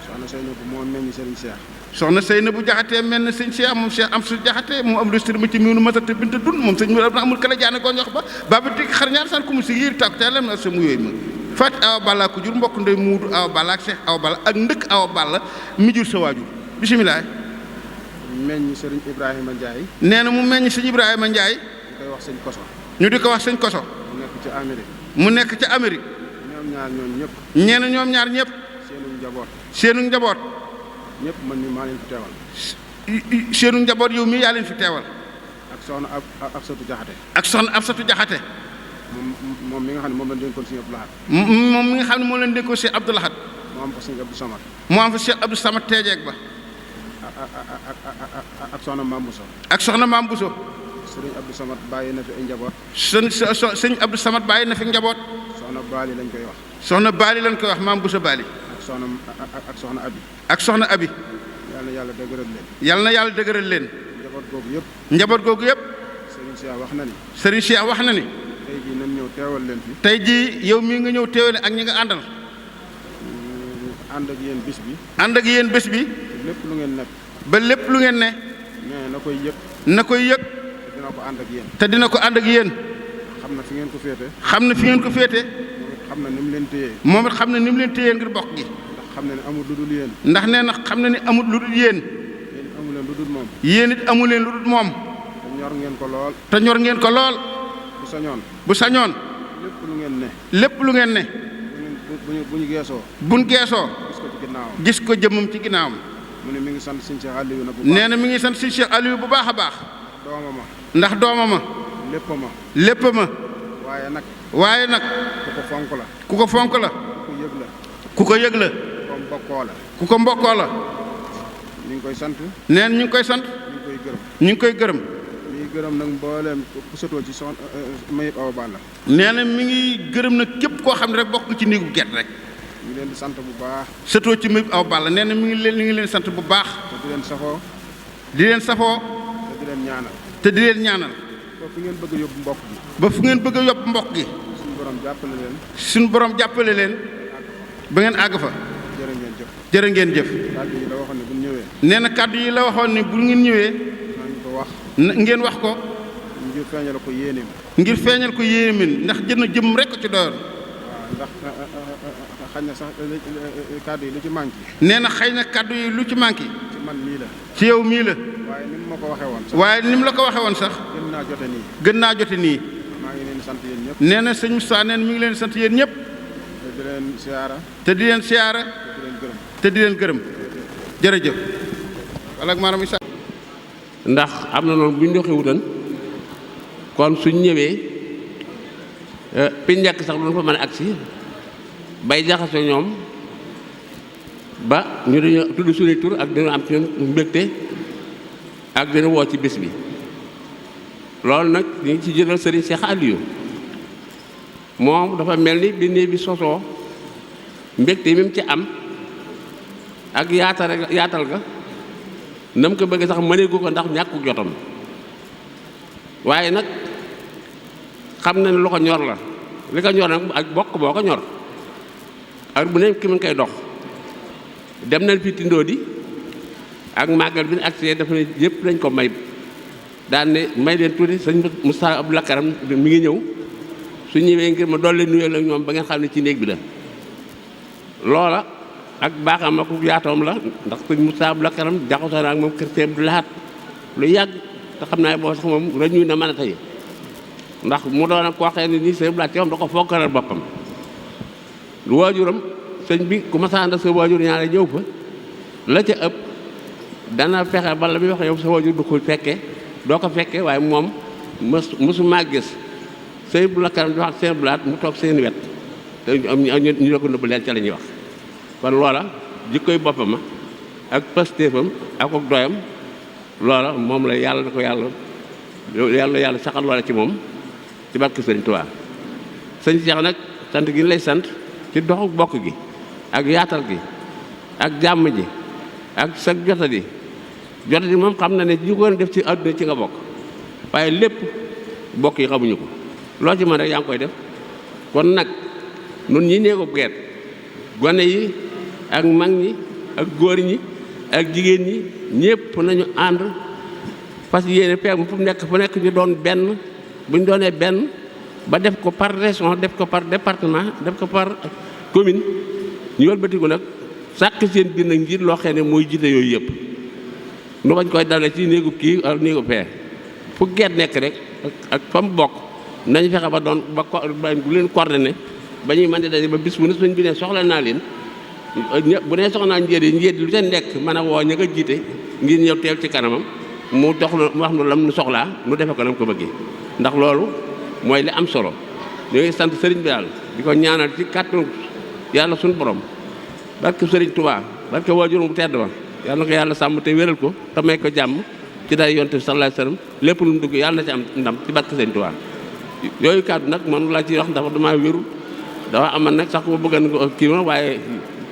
soxna Seynabou moo meññ Sëriñ Cheikh soxna Seynabou Jaxate mel na sëñ Cheikh moom Cheikh am su Jaxate moom am lustri ma ci miinu masata binta dun moom sëñ mu amul kala jaane koo ñox ba baba tig xar ñaar san ko mu si yiir tàkku te lam na sa mu yooyu ma Faati Awa Balla ko jur mbokk ndey Muudu Awa Balla ak Cheikh Awa Balla ak ndëkk Awa Balla mi jur sa waajur bisimilah meññ Sëriñ Ibrahima Ndiaye nee na mu meññ sëñ Ibrahima Ndiaye ñu koy wax sëñ Koso ñu di ko wax sëñ Koso mu nekk ci Amérique mu nekk ca Amérique ñoom ñaar ñoom ñëpp ñee na ñoom ñaar ñëpp seenu njaboot ñëpp man ni maa leen fi teewal seenu njaboot yow mii yaa leen fi teewal ak soxna Absatu Jaxate. ak soxna Absatu Jaxate. moom mi nga xam ne moom lañ dénkoon Sëñ Abdou Lahad. moom mi nga xam ne moom lañ dénkoon Sëñ Abdou Lahad. mu am fa Sëñ Abdou Samad. mu am fa Sëñ Abdou Samad teejeeg ba. ak soxna Maam Bousso. ak soxna Maam Bousso. sëriñ Abdou Samad bàyyi na fi ay njaboot. sëñ Abdou Samad bàyyi na fi njaboot. soxna Baali lañ koy wax. soxna Baali lañ koy wax Maam Bousso Baali. ak soxna Abi. ak soxna Abi. yal na yàlla dëgëral leen. yal na yàlla dëgëral leen. njaboot googu yëpp. njaboot googu yëpp. sëriñ Cheikh wax na ni. sëriñ Cheikh wax na ni. tey jii nañ ñëw teewal leen fi. tey jii yow mii nga ñëw teewale ak ñi nga àndal. ànd ak yéen bis bi. ànd ak yéen bés bi. lépp lu ngeen nekk. ba lépp lu ngeen ne. mais na koy yëg. na koy yëg. te dina ko ànd ak yéen. te dina ko ànd ak yéen. xam na fi ngeen ko féete. xam na fi ngeen ko féete. xam na ni mu leen téyee. moom it xam na ni mu leen téyee ngir bokk gi. ndax xam na ne amul lu dul yéen. ndax nee na xam na ni amul lu dul yéen. yéen amu leen lu dul moom. yéen it amu leen lu dul moom. te ñor ngeen ko lool. te ñor ngeen ko lool. bu sañoon. bu sañoon. lépp lu ngeen ne. lépp lu ngeen ne. bu ñu geesoo. buñ geesoo. gis ko ci ginnaawam. gis ko jëmmam ci ginnaawam. mu ne mi ngi sant Sëñ Cheikh Aliou nag bu baax. nee na mi ngi sant Sëñ Cheikh Aliou bu baax a baax. dooma ma. ndax dooma ma. lépp ma. lépp ma. waaye nag. waaye nag. ku ko fonk la. ku ko fonk la. ku yëg la. ku ko yëg la. ku ko mbokkoo la. ku ko mbokkoo la. ñu ngi koy sant. neen ñu ngi koy sant. ñu ngi koy gërëm. ñu ngi koy gërëm. mi ngi gërëm nag mbooleem ku sëtoo ci son Mayib Awa Balla. nee na mi ngi gërëm nag képp koo xam ne rek bokk ci néegu Guet rek. ñu leen di sant bu baax. sëtoo ci Mayib Awa Balla nee na mi ngi leen sant bu baax. te di leen safoo. di leen safoo. te di leen ñaanal. te di leen ñaanal. ba fu ngeen bëgg a yóbbu mbokk gi. ba fu ngeen bëgg a yóbbu mbokk gi. suñu borom jàppale leen. suñu borom jàppale leen. ba ngeen àgg fa. jërë ngeen jëf. jërë ngeen jëf. kàddu yi la waxoon ne bu ñu ñëwee. nee na kàddu yi la waxoon ne bu ngeen ñëwee. nañ ko wax. ngeen wax ko. ngir feeñal ko yéeneem. ngir feeñal ko yéemin ndax jëm rek ko ci doyoon. waaw ndax xañ na sax kàddu yi lu ci manqué. nee na xëy na kàddu yi lu ci manqué. ci man mii la. ci yow mii la. waaye ni mu ma ko waxee woon sax. waaye ni mu la ko waxee woon sax. gën naa jote nii. gën naa jote nii. maa ngi leen di sant yéen ñëpp. nee na sëñ Moussa nee na mi ngi leen di sant yéen ñëpp. te di leen siyaara. te di leen siyaara. te di leen gërëm. te di leen gërëm. jërëjëf. wala maanaam isa. ndax am na noonu bu ñu doxee wutan kon suñ ñëwee piñ njëkk sax doon fa mën a agsi bay jaxasoo ñoom ba ñu dañu tudd suñu tur ak dina am ci ñun mbégte ak dina woo ci bis bi loolu nag ñu ngi ci jëlal Serigne Cheikh Aliou moom dafa mel ni bi néeg bi sosoo mbégte mi mu ci am ak yaatal ga nam ko bëgg sax mëneegu ko ndax ñàkku jotam waaye nag xam na ne lu ko ñor la li ko ñor nag ak bokk boo ko ñor ak bu ne ki mu ngi koy dox dem nañ fi tindoo di ak màggal bi ñu agsee dafa ne yëpp dañ ko may daan ne may leen tuuti sëñ Moussa Abdou Lakaram mi ngi ñëw su ñëwee ngir ma dolli nuyoo la ñoom ba ngeen xam ne ci néeg bi la loola ak baaxam ak yaatoom la ndax sëñ Moussa Abdou Lakaram jaxasoo na ak moom kër Sëñ Abdou Lahad lu yàgg te xam naa boo sax moom rañuy na mën a tey ndax mu doon ak koo xam ne nii Sëñ Abdou Lahad ci moom da ko fonkalal boppam lu waajuram sëñ bi ku ma sànda sa waajur ñaare ñëw fa la ca ëpp dana fexe ba la muy wax yow sa waajur du ko fekke doo ko fekke waaye moom mësu maa gis Sëñ Abdou Lakaram di wax Sëñ Abdou Lahad mu toog seen wet te ñu la ko nëbb leen ca la ñuy wax kon loola jikkoy boppam ak pastéefam ak doyam loola moom la yàlla da ko yàlla saxal loola ci moom ci barke Sëriñ Tuubaa sëñ Cheikh nag sant gi lay sant ci doxu bokk gi ak yaatal gi ak jàmm ji ak sa jotadi moom xam na ne ñu ko def ci àdduna ci nga bokk waaye lépp bokk yi xamuñu ko loo ci mën rek yaa ngi koy def kon nag nun ñi néegu Guet gone yi ak mag ñi ak góor ñi ak jigéen ñi ñëpp nañu ànd parce que yéene peeg fu nekk ñu doon benn bu ñu doonee benn ba def ko par région def ko par département def ko par commune ñu wëlbatiku nag sàkk seen biir nag njiit loo xam ne mooy jiite yooyu yëpp nu bañ koy dale ci néegu kii ak néegu fee fu Guet nekk rek ak fa mu bokk nañu fexe ba doon ba bu leen coordonné ba ñuy mën di daje ba bis bu ne suñ bi ne soxla naa leen bu nee soxla naa njéet lu ca nekk mën a woo ña nga jiite ngir ñëw teew ci kanamam mu jox la mu wax nu lam nu soxlaa nu defe ko nam ko bëggee ndax loolu mooy li am solo. ñu ngi sant sëriñ bi yàlla di ko ñaanal ci kàttanu yàlla suñu borom barke sëriñ Touba barke waajur bu tedd ba yàlla na ko yàlla sàmm te wéral ko te may ko jàmm ci day yonte bi sallallahu alayhi wasallam lépp lu mu dugg yàlla na ci am ndam ci barke sëriñ Touba. yooyu kàddu nag man laa ciy wax ndax damaa wéru dafa aman nag sax ma bëggan kii ma waaye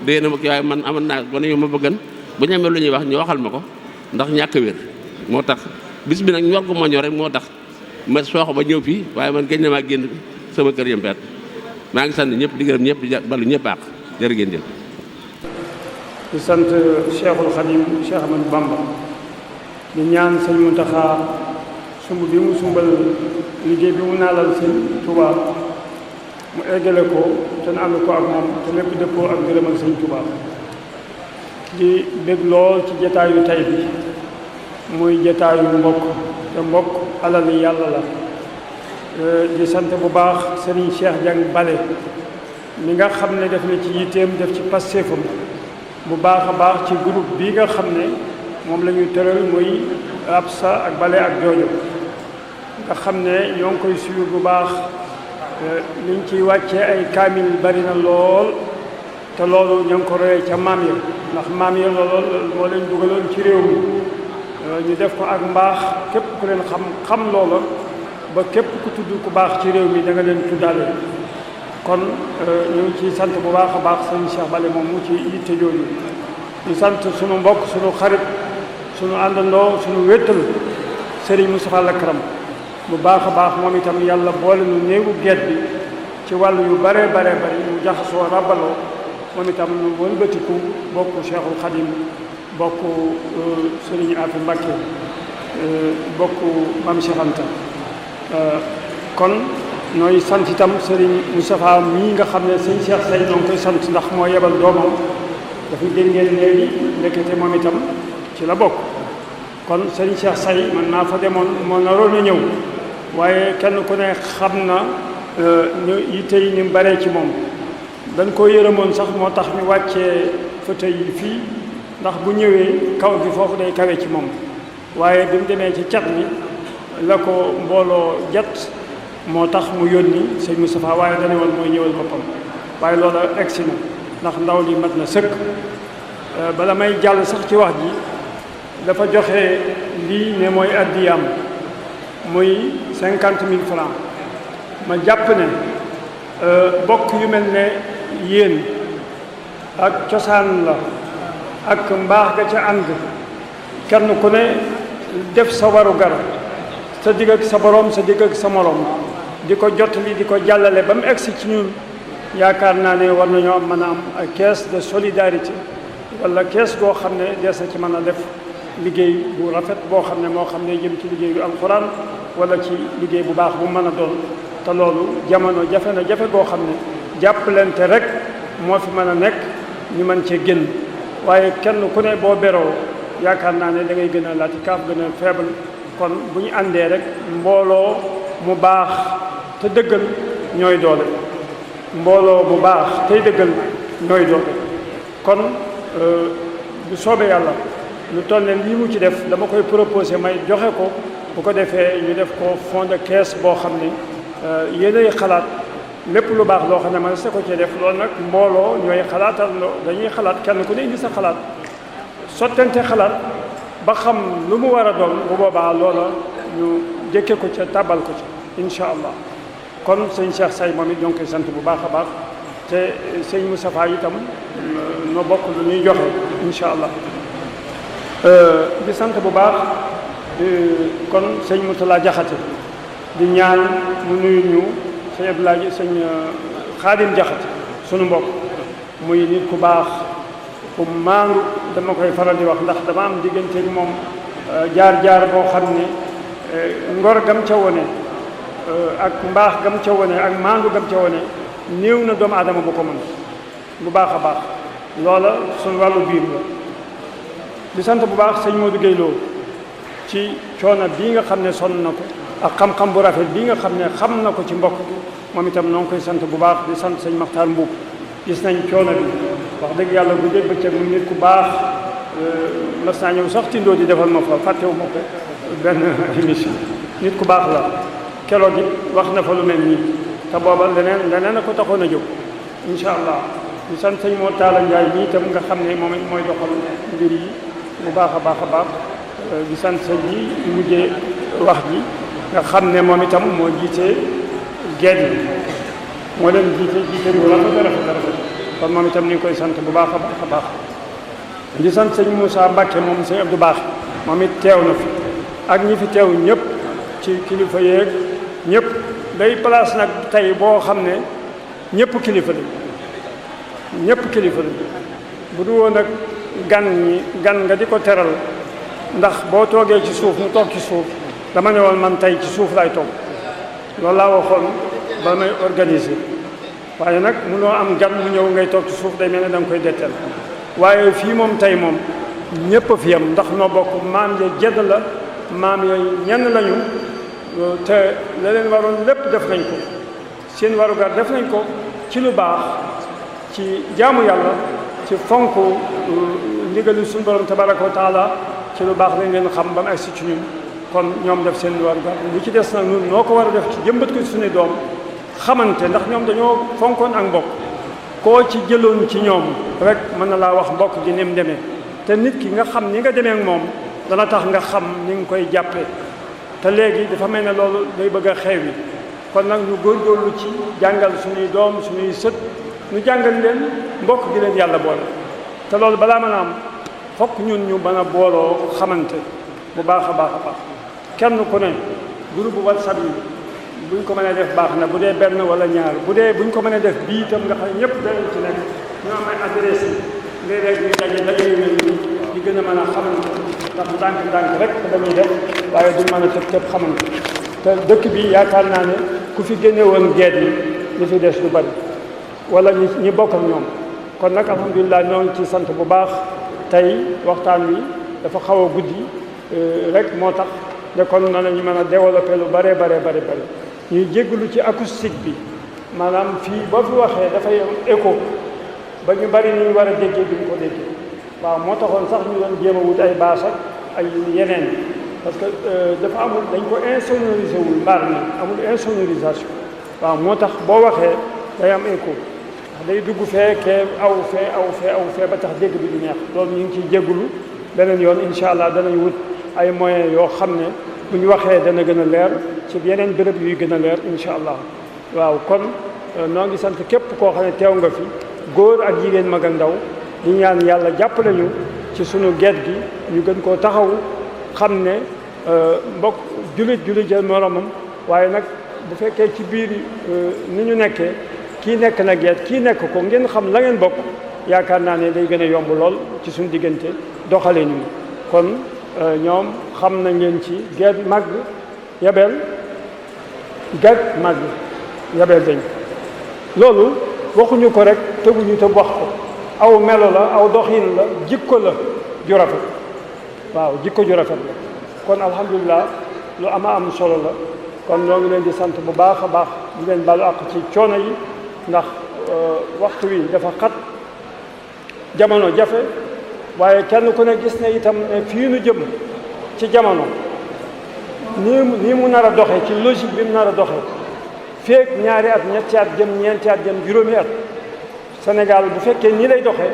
dée na ma kii waaye man aman naa gone yu ma bëggan bu ñu amee lu ñuy wax ñu waxal ma ko ndax ñàkk a wér moo tax bis bi nag ñor ko moo ñor rek moo tax ma sooxo ba ñëw fii waaye man génn maa génn sama kër yëm peet maa ngi sant ñëpp di gërëm ñëpp di balu ñëpp àq jërë ngeen jëf. di sant Cheikhul Khadim Cheikh Ahmadou Bamba di ñaan sëñ Mountakha sumb bi mu sumbal liggéey bi mu naalal sëñ Touba mu eggale ko te na ànd ko ak moom te lépp dëppoo ak gërëmal sëñ Touba di bég lool ci jataayu tay bi muy jataayu mbokk te mbokk alali yàlla la. di sant bu baax Serigne Cheikh Dieng Bale mi nga xam ne def na ci yitteem def ci pastéefam bu baax a baax ci groupe bi nga xam ne moom la ñuy tëral muy Absa ak Bale ak Joojo nga xam ne ñoo ngi koy suivre bu baax liñ ciy wàccee ay kaamil bari na lool te loolu ñoo ngi ko royee ca maam ya ndax maam ya loolu moo leen dugaloon ci réew mi ñu def ko ak mbaax képp ku leen xam loola ba képp ku tudd ku baax ci réew mi da nga leen tuddaale kon ñu ngi ciy sant bu baax a baax sëñ Cheikh Bale moom mu ci yitte jooju ñu sant sunu mbokk sunu xarit sunu àndandoo sunu wéttal Serigne Moustapha Lakram bu baax a baax moom itam yàlla boole nu néegu geet bi ci wàllu yu bare bari mu jaxasoo rabaloo moom itam nu wëlbatiku bokk Cheikhul Khadim bokk Serigne Afi Mbacké bokk Mame Cheikh Anta kon nooy sant itam Serigne Moustapha mii nga xam ne sëñ Cheikh Say ñoo ngi koy sant ndax moo yebal doomam dafa dégg ngeen léegi ndekete moom itam ci la bokk kon sëñ Cheikh Say man naa fa demoon moo naroon a ñëw waaye kenn ku ne xam na yitte yi ni mu baree ci moom dañ ko yërëmoon sax moo tax ñu wàccee fauteuil yi fii ndax bu ñëwee kaw gi foofu day kawe ci moom waaye bi mu demee ci cat mi la ko mbooloo jat moo tax mu yónni sëñ Moustapha waaye dane woon mooy ñëwal boppam waaye loola egsi na ndax ndaw li mat na sëkk bala may jàll sax ci wax ji dafa joxe lii ne mooy addiyaam muy 50,000 francs ma jàpp ne bokk yu mel ne yéen ak cosaan la ak mbaax ga ca ànd kenn ku ne def sa waru gar sa digg ak sa borom sa digg ak sa morom di ko jottali di ko jàllale ba mu egsi ci ñun yaakaar naa ne war nañoo mën a am ay caisse de solidarité wala caisse goo xam ne dees na ci mën a def liggéey bu rafet boo xam ne moo xam ne jëm ci liggéey bu alxuraan wala ci liggéey bu baax bu mën a doon te loolu jamono jafe na jafe goo xam ne jàppalante rek moo fi mën a nekk ñu mën cee génn waaye kenn ku ne boo beroo yaakaar naa ne da ngay gën a laati kaaf gën a faible kon bu ñu àndee rek mbooloo mu baax te dëggal ñooy doole mbooloo mu baax tey dëggal ñooy doole kon bu soobee yàlla lu toll ne lii mu ci def dama koy proposé may joxe ko bu ko defee ñu def ko fond de caisse boo xam ne yéenay xalaat lépp lu baax loo xam ne man sa ko cee def loolu nag mbooloo ñooy xalaatal dañuy xalaat kenn ku ne indi sa xalaat sottante xalaat ba xam lu mu war a doon bu boobaa loola ñu jëkke ko ca tàbbal ko ca incha allah kon sëñ Cheikh Say moom it ñoo ngi koy sant bu baax a baax te sëñ Moustapha itam no bokk lu ñuy joxe incha allah di sant bu baax kon sëñ Moutala Jaxate di ñaan mu nuyu ñu sëñ Abdoulaye sëñ Xaadim Jaxate sunu mbokk muy nit ku baax ku maandu dama koy faral di wax ndax dama am diggante ak moom jaar-jaar boo xam ne ngor gam ca wone ak mbaax gam ca wone ak maandu gam ca wone néew na doomu aadama bu ko mën bu baax a baax loola suñu wàllu biir la di sant bu baax sëñ Modou Gueye Lo ci coono bii nga xam ne sonn na ko ak xam-xam bu rafet bii nga xam ne xam na ko ci mbokk bi moom itam noo ngi koy sant bu baax di sant sëñ Maxtaar Mbuub gis nañ coono bi wax dëgg yàlla bu dégg bëccëg mu nit ku baax mas naa ñëw sax tindoo di defal ma fa fàttewu ma ko benn émission nit ku baax la keroog it wax na fa lu mel nii te booba leneen a ko taxoon a jóg incha allah ñu sant sëñ moo Taala Njaay mi itam nga xam ne moom it mooy doxal mbir yi bu baax a baax a baax di sant sëñ bi mujjee wax ji nga xam ne moom itam moo jiite geet yi moo leen jiite bu rafet kon moom itam ñu ngi koy sant bu baax a baax a baax di sant sëñ Moussa Mbacke moom sëñ Abdou Baax moom it teew na fi ak ñi fi teew ñëpp ci kilifa yeeg ñëpp day place nag tey boo xam ne ñëpp kilifa la bu du woon nag gan nga di ko teral ndax boo toogee ci suuf mu toog ci suuf dama ne woon man tey ci suuf laay toog loolu laa waxoon ba may organiser waaye nag munoo am gan mu ñëw ngay toog ci suuf day mel ne da nga koy detteel waaye fii moom tey moom ñëpp a fi yam ndax noo bokk maam ya jedd la maam yooyu ñenn lañu te la leen waroon lépp def nañ ko seen warugar def nañ ko ci lu baax ci jaamu yàlla ci fonk ndigali suñu borom tabaraka wa taala ci lu baax lañ leen xam ba mu agsi ci ñun kon ñoom def seen warugar li ci des nag ñun noo ko war a def ci jëmbat ko suñu doom xamante ndax ñoom dañoo fonkoon ak mbokk koo ci jëloon ci ñoom rek mën na laa wax mbokk gi ni mu demee te nit ki nga xam ni nga demee ak moom dana tax nga xam ni nga koy jàppee te léegi dafa mel ne loolu day bëgg a xew yi kon nag ñu góorgóorlu ci jàngal suñuy doom suñuy sët ñu jàngal leen mbokk gi leen yàlla boole te loolu balaa mën a am fokk ñun ñu mën a booloo xamante bu baax a baax a baax kenn ku ne groupe WhatsApp yi buñ ko mënee def baax na bu dee benn wala ñaar bu dee buñ ko mënee def bii itam nga xam ne ñëpp dañu ci nekk ñu am ay adresse yi léeg-léeg ñu daje yu mel nii di gën a mën a xamante ndax ndànk rek dañuy def waaye duñ mën a tëb xamante te dëkk bi yaakaar naa ne ku fi génne woon geet yi li fi des du bari wala ñi bokk ak ñoom kon nag alhamdulilah ñoo ngi ci sant bu baax tey waxtaan wi dafa xaw a guddi rek moo tax ne kon na lañu mën a développé lu bare ñuy jégglu ci acoustique bi maanaam fii boo fi waxee dafay écho ba ñu bari ni ñu war a déggee duñ ko déggee waaw moo taxoon sax ñu doon jéem a wut ay baas ak ay yeneen parce que dafa amul dañ ko insonorisé wul mbaar mi amul insonorisation waaw moo tax boo waxee day am écho ndax day dugg fee kee aw fee ba tax dégg bi du neex loolu ñu ngi ciy jégglu beneen yoon incha allah danañ wut ay moyens yoo xam ne bu ñu waxee dana gën a leer ci yeneen béréb yuy gën a leer incha allah waaw kon noo ngi sant képp koo xam ne teew nga fi góor ak jigéen mag ak ndaw di ñaan yàlla jàppale ñu ci sunu geet gi ñu gën koo taxawu xam ne mbokk julit jël moromam waaye nag bu fekkee ci biir ni ñu nekkee kii nekk na geet kii nekk ko ngeen xam la ngeen bokk yaakaar naa ne day gën a yomb lool ci suñu diggante doxalee ñu kon ñoom xam nañ leen ci geet màgg yabeel geet màgg yabeel dañ loolu waxuñu ko rek tëbuñu te wax ko aw melo la aw doxin la jikko la ju rafet waaw jikko ju rafet la kon alhamdulilah lu am solo la kon ñoo ngi leen di sant bu baax a baax di leen balu àq ci coono yi ndax waxtu wi dafa xat jamono jafe waaye kenn ku ne gis ne itam ne fii nu jëm ci jamono nii mu nar a doxee ci logique bi mu nar a doxee feek ñaari at ñetti at jëm ñeenti at jëm juróomi at Sénégal bu fekkee nii lay doxee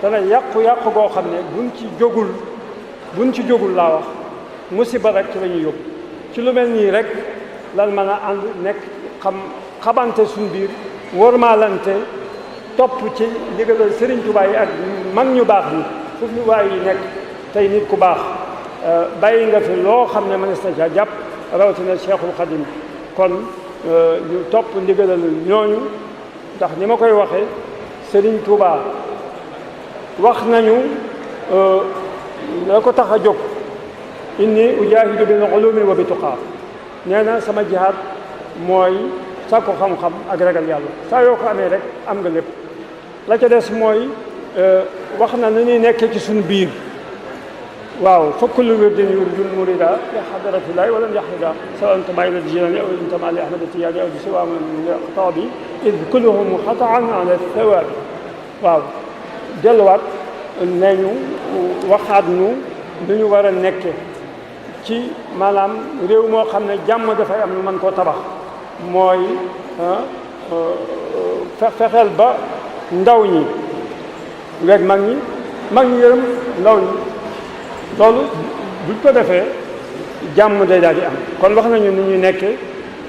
dana yàqu goo xam ne buñ ci jógul laa wax musiba rek ci la ñuy yóbbu ci lu mel nii rek lan mën a ànd nekk xamante suñ biir wormaalante topp ci ndigalal Sëriñ Tuubaa yi ak mag ñu baax ni foofu ñu waay yi nekk tey nit ku baax bàyyi nga fi loo xam ne mënees na ca jàpp rawatina Cheikhul Khadim kon ñu topp ndigalal ñooñu ndax ni ma koy waxee Sëriñ Tuubaa wax nañu la ko tax a jóg inni ujaahidu bil ulumi wa bi tuqaa nee na sama jihaad mooy sàkku xam-xam ak ragal yàlla saa yoo ko amee rek am nga lépp la ca des mooy wax na nu ñuy nekkee ci suñu biir waaw fa kullu wirdin yuridul murida li hadratillahi walam yahrida sawa intama ila jilani aw intama li ahmad tijani aw siwa min aqtabi id kulluhum xataan ala thawabi waaw delluwaat nañu waxaat nu lu ñu war a nekke ci maanaam réew moo xam ne jàmm dafay am lu mën koo tabax mooy fexeel ba ndaw ñi weg mag ñi yërëm ndaw ñi loolu buñ ko defee jàmm day daal di am kon wax nañu ni ñuy nekkee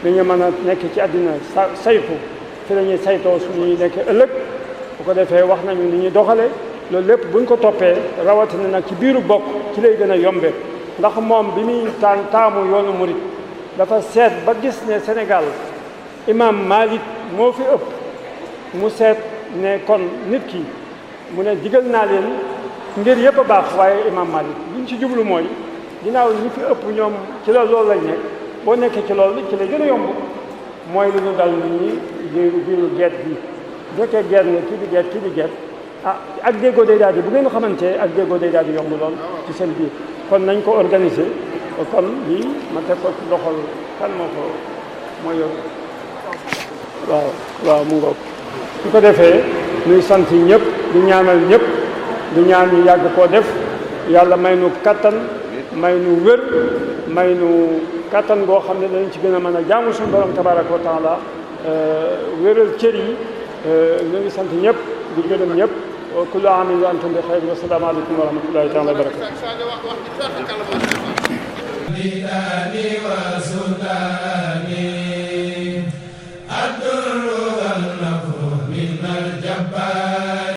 dañu mën a nekk ci àddina saytu fi la ñuy saytoo suñuy nekkee ëllëg bu ko defee wax nañu ni ñuy doxale loolu lépp buñ ko toppee rawatina nag ci biiru bokk ci lay gën a yombe ndax moom bi muy taamu yoonu murit dafa seet ba gis ne Sénégal imam Malik moo fi ëpp mu seet ne kon nit ki mu ne digal naa leen ngir yëpp a baax waaye imam Malik liñ ci jublu mooy ginnaaw ñi fi ëpp ñoom ci la loolu lañ nekk boo nekkee ci loolu ci lay gën a yomb mooy lu ñu dal nit ñi biiru geet bi bu fekkee geet nga kii di geet ak déggoo day daal di bu ngeen xamante ak déggoo day daal di yomb lool ci seen biir kon nañ ko organiser kon lii ma teg ko ci loxol kan mooy yor waaw mu ngoog su ko defee ñuy sant ñëpp di ñaanal ñëpp di ñaan ñu yàgg koo def yàlla may nu kattan may nu wér may nu kattan goo xam ne danañ ci gën a mën a jaamu suñu borom tabaraka wa taala wéral cër yi ñu ngi sant ñëpp di gërëm ñëpp kullu aamin wa antum bi xayr wa salaamu aleykum wa rahmatullahi taala wa barakatu